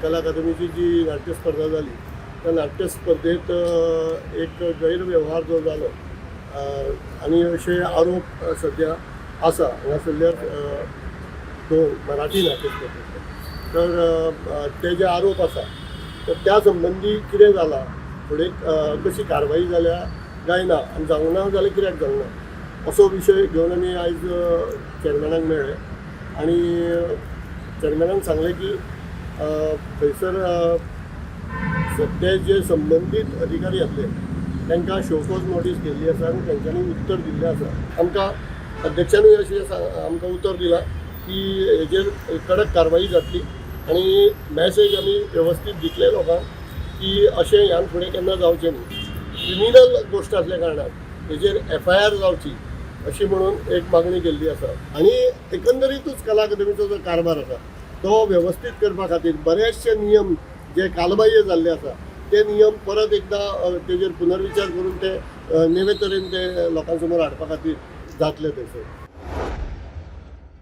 कला अकादमीची जी नाट्य स्पर्धा जाली त्या नाट्य स्पर्धेत एक गैरव्यवहार जो जालो आनी अशे आरोप सद्या आसा हांगासरल्या दोन मराठी नाट्य स्पर्धेतले. तर ते जे आरोप आसा तर त्या संबंदी कितें जाला, फुडें कशी कारवाई जाल्या काय ना आनी जावंक ना जाल्यार कित्याक जावंक ना, असो विशय घेवन आमी आयज चॅरमॅनाक मेळ्ळे आनी चॅरमॅनान सांगलें की थंयसर सद्या जे संबंदीत अधिकारी आसले तांकां शोकॉज नोटीस केल्ली आसा आनी तेंच्यांनी उत्तर दिल्लें आसा. आमकां अध्यक्षानूय अशें आमकां उतर दिलां की हेजेर कडक कारवाई जातली आनी मॅसेज आमी वेवस्थीत दितले लोकांक की अशें ह्यान फुडें केन्ना जावचें न्ही. क्रिमिनल गोश्ट आसल्या कारणान हेजेर एफआयआर जावची अशी म्हणून एक मागणी केल्ली आसा. आनी एकंदरीतूच कला अकादमीचो जो कारभार आसा तो वेवस्थीत करपा खातीर बरेचशे नियम जे कालबाह्य जाल्ले आसा ते नियम परत एकदां तेजेर पुनर्विचार करून ते नवे तरेन ते लोकां समोर हाडपा खातीर जातले थंयसर.